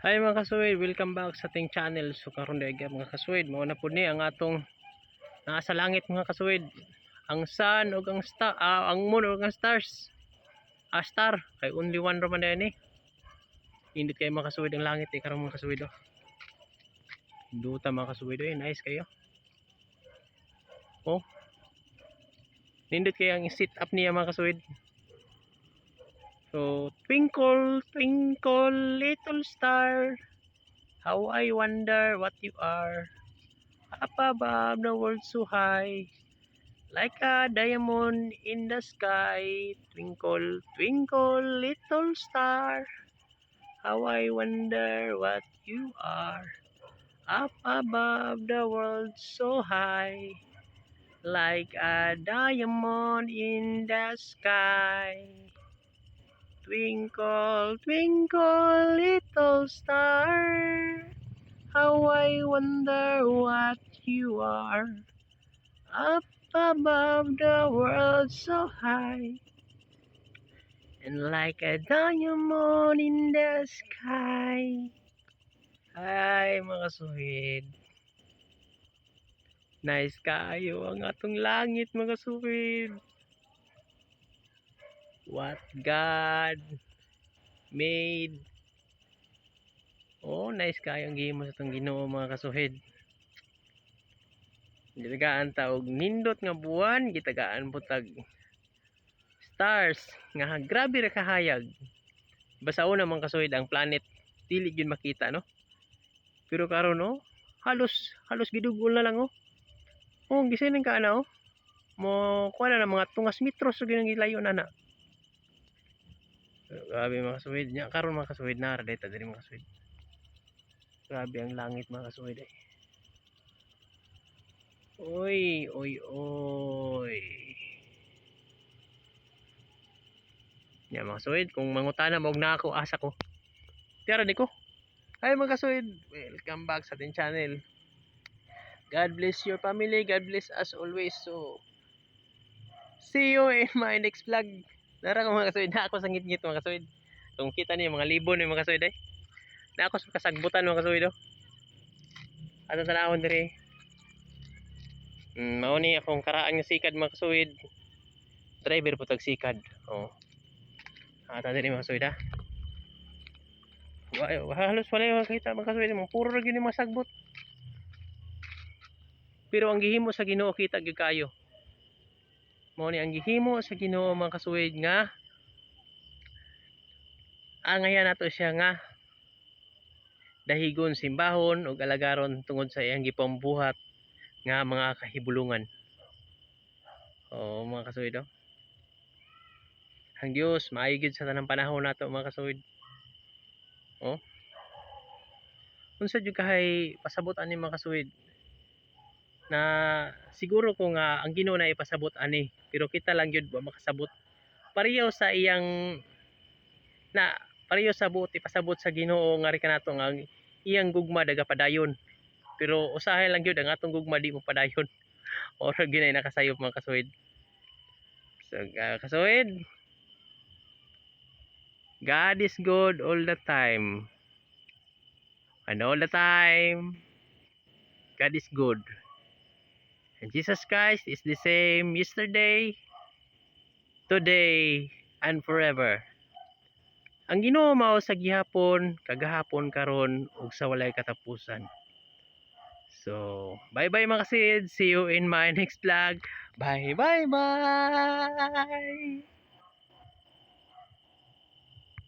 Hi, mga kasuwid, welcome back sa ating channel. So karon diay, mga kasuwid, mao na pud ni ang atong naa sa langit, mga kasuwid. Ang sun ug ang star, ang moon ug ang stars. Ah, star kay only one ra man ni. Nindot kay, mga kasuwid, ang langit eh karon, mga kasuwid, oh. Duta, mga kasuwid, eh, nice kayo. Oh. Nindot kay ang set up niya, mga kasuwid. So, twinkle, twinkle, little star, how I wonder what you are. Up above the world so high, like a diamond in the sky. Twinkle, twinkle, little star, how I wonder what you are. Up above the world so high, like a diamond in the sky. Twinkle, twinkle, little star, how I wonder what you are. Up above the world so high, and like a diamond in the sky. Ay, mga suwid. Nice kayo ang atong langit, mga suwid. What God made. Oh, nice kayo ang gihimo sa atong Ginoo, mga kasuwid. Gitagaan ta og nindot nga buwan, gitagaan po tag stars nga grabe ra kahayag. Basta una, mga kasuwid, ang planet dili gyud makita, no? Pero karon, no, halos halos gidugol na lang, oh. Oh, gisining ka na, oh. Mo kuha na ng mga tungas metros so ginang gilayo na na. Pero grabe, mga kasuwid nya karon, mga kasuwid, na ra dito diri, mga kasuwid. Grabe ang langit, mga kasuwid, eh. Oy, oy, oy. Nya, mga kasuwid, kung mangutana mo og naa ko, asa ko. Tiyara di ko. Hi, mga kasuwid, welcome back sa ating channel. God bless your family, God bless us always. So, see you in my next vlog. Nara ko, mga kasuwid, na ako sa ngit-ngit, mga kasuwid. Kung kita niyo mga libon ni, mga kasuwid, eh. Na ako sa kasagbutan, mga kasuwid, oh. Ato tanawon diri. Mao ni akong karaan nga sikad, mga kasuwid. Driver po tag sikad. Oh. Ata diri, mga kasuwid, ah. Halos wala yung makita, mga kasuwid, mga puro ra gyud ni mga sagbot. Pero ang gihimo sa Ginoo kita gyud kayo. Mao ni ang gihimo sa Ginoo, mga kasuwid, nga angayan nato siya nga dahigon, simbahon ug alagaron tungod sa iyang gipambuhat nga mga kahibulungan. Oo, mga kasuwid, oh. Ang Dios maayo gyud sa tanang panahon nato, mga kasuwid. Oh. Unsa jud kahay pasabot ani, mga kasuwid, na siguro ko nga ang Ginoo na ipasabot ani, pero kita lang gyud wa makasabot. Pareho sa iyang na pareho sa buot ipasabot sa Ginoo nga ri kanato nga ang iyang gugma padayon. Pero usahay lang gyud ang atong gugma di mo padayon. Or ginay nakasayop, mga kasuwid. So kasuwid, God is good all the time. And all the time, God is good. And Jesus Christ is the same yesterday, today, and forever. Ang Ginoo mao sa gihapon, kagahapon, karon ug sa walay katapusan. So, bye-bye, mga kasid. See you in my next vlog. Bye bye bye.